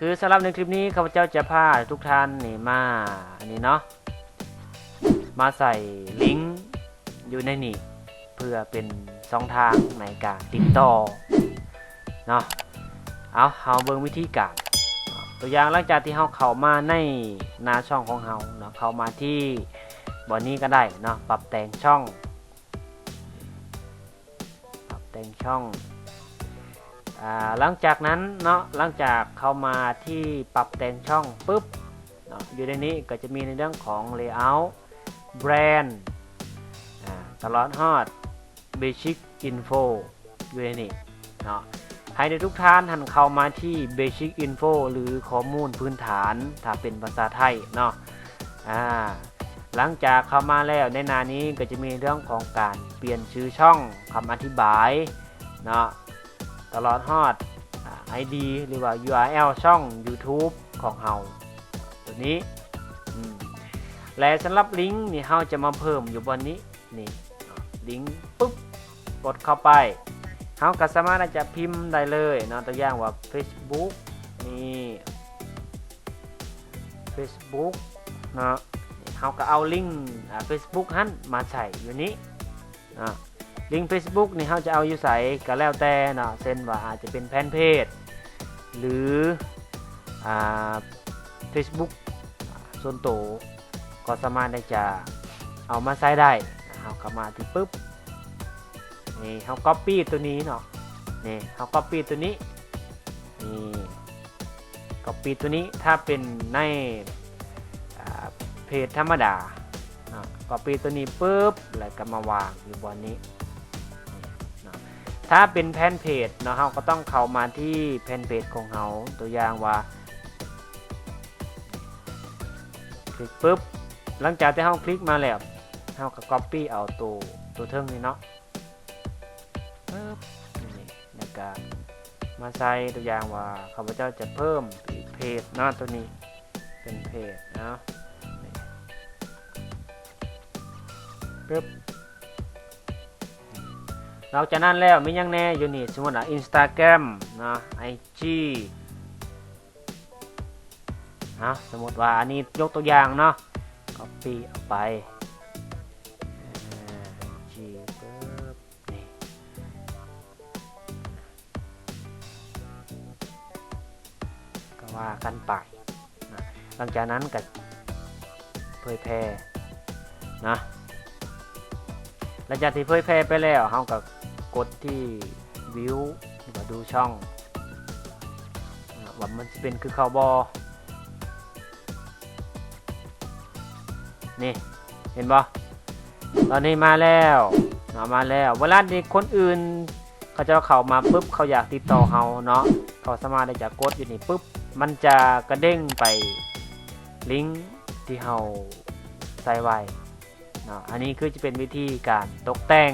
ຄືສຳລັບໃນຄລິບນີ້ ຂ້າພະເຈົ້າຈະພາທຸກທ່ານນີ້ມາ ອັນນີ້ເນາະ ມາໃສ່ລິງຢູ່ໃນນີ້ ເພື່ອເປັນຊ່ອງທາງໃນການຕິດຕໍ່ເນາະ. ເອົາ ເຮົາເບິ່ງວິທີການ ຕົວຢ່າງ ຫຼັງຈາກທີ່ເຮົາເຂົ້າມາໃນໜ້າຊ່ອງຂອງເຮົາເນາະ ເຂົ້າມາທີ່ບ່ອນນີ້ກໍໄດ້ເນາະ ປັບແຕ່ງຊ່ອງ ປັບແຕ່ງຊ່ອງ ອາ ຫຼັງຈາກນັ້ນເນາະ ຫຼັງຈາກເຂົ້າມາທີ່ປັບແຕ່ງຊ່ອງປຶບເນາະ ຢູ່ໃນນີ້ກໍຈະມີໃນເລື່ອງຂອງ layout, brand ອາ ຕະຫຼອດຮອດ basic info ຢູ່ໃນນີ້ເນາະ. ໃຫ້ທຸກທ່ານຫັ້ນເຂົ້າມາທີ່ basic info ຫຼື ຂໍ້ມູນພື້ນຖານ ຖ້າເປັນພາສາໄທເນາະ. ອາ ຫຼັງຈາກເຂົ້າມາແລ້ວ ໃນໜ້ານີ້ກໍຈະມີເລື່ອງຂອງການປ່ຽນຊື່ຊ່ອງ, ຄຳອະທິບາຍເນາະ ຕະຫຼອດຮອດ ອາ ໄອດີ ຫຼືວ່າ URL ຊ່ອງ YouTube ຂອງເຮົາ ຕົວນີ້. ອາ ແລະ ສຳລັບລິງນີ້ ເຮົາຈະມາເພີ່ມຢູ່ບ່ອນນີ້ ນີ້ ລິງ ປຶບ ກົດເຂົ້າໄປ ເຮົາກໍສາມາດທີ່ຈະພິມໄດ້ເລີຍເນາະ ຕົວຢ່າງວ່າ Facebook ນີ້ Facebook ເນາະ ເຮົາກໍເອົາລິງ ອາ Facebook ຫັ້ນມາໃສ່ຢູ່ນີ້ເນາະ. ລິງ Facebook ນີ້ເຮົາຈະເອົາຢູ່ໃສກໍແລ້ວແຕ່ເນາະ ເຊັ່ນວ່າອາດຈະເປັນແຟນເພຈ ຫຼື ອາ Facebook ສ່ວນໂຕ ກໍສາມາດທີ່ຈະເອົາມາໃຊ້ໄດ້. ເຮົາກໍມາທີ່ປຶບ ນີ້ ເຮົາ copy ຕົວນີ້ເນາະ ນີ້ ເຮົາ copy ຕົວນີ້ ນີ້ copy ຕົວນີ້ ຖ້າເປັນໃນ ອາ ເພຈທຳມະດາເນາະ copy ຕົວນີ້ປຶບ ແລ້ວກໍມາວາງຢູ່ບ່ອນນີ້ເນາະ. ຖ້າເປັນແຟນເພຈເນາະ ເຮົາກໍຕ້ອງເຂົ້າມາທີ່ແຟນເພຈຂອງເຮົາ ຕົວຢ່າງວ່າ ຄລິກປຶບ ຫຼັງຈາກທີ່ເຮົາຄລິກມາແລ້ວ ເຮົາກໍ copy ເອົາໂຕ ໂຕເທິງນີ້ເນາະ ປຶບ ນີ້ ແລ້ວກໍມາໃສ່ ຕົວຢ່າງວ່າ ຂ້າພະເຈົ້າຈະເພີ່ມເພຈເນາະ ຕົວນີ້ເປັນເພຈເນາະ ນີ້ ປຶບ. ນອກຈາກນັ້ນແລ້ວມີຫຍັງແດ່ຢູ່ນີ້ ສົມມຸດວ່າ Instagram ເນາະ IG ເອົາ ສົມມຸດວ່າອັນນີ້ຍົກຕົວຢ່າງເນາະ copy ເອົາໄປ ອາ IG ປຶບ ນີ້ ກໍວ່າກັນໄປນະ. ຫຼັງຈາກນັ້ນກໍເຜີຍແຜ່ນະ. ຫຼັງຈາກທີ່ເຜີຍແຜ່ໄປແລ້ວ ເຮົາກໍກົດທີ່ view ຫຼືວ່າດູຊ່ອງນະ ວ່າມັນຊິເປັນຄືເກົ່າບໍ່. ນີ້ ເຫັນບໍ່? ຕອນນີ້ມາແລ້ວເນາະ ມາແລ້ວ. ເວລາທີ່ຄົນອື່ນເຂົາເຈົ້າເຂົ້າມາປຶບ ເຂົາຢາກຕິດຕໍ່ເຮົາເນາະ ເຂົາສາມາດທີ່ຈະກົດຢູ່ນີ້ປຶບ ມັນຈະກະເດ້ງໄປລິງທີ່ເຮົາໃສ່ໄວ້ເນາະ. ອັນນີ້ຄືຈະເປັນວິທີການຕົກແຕ່ງ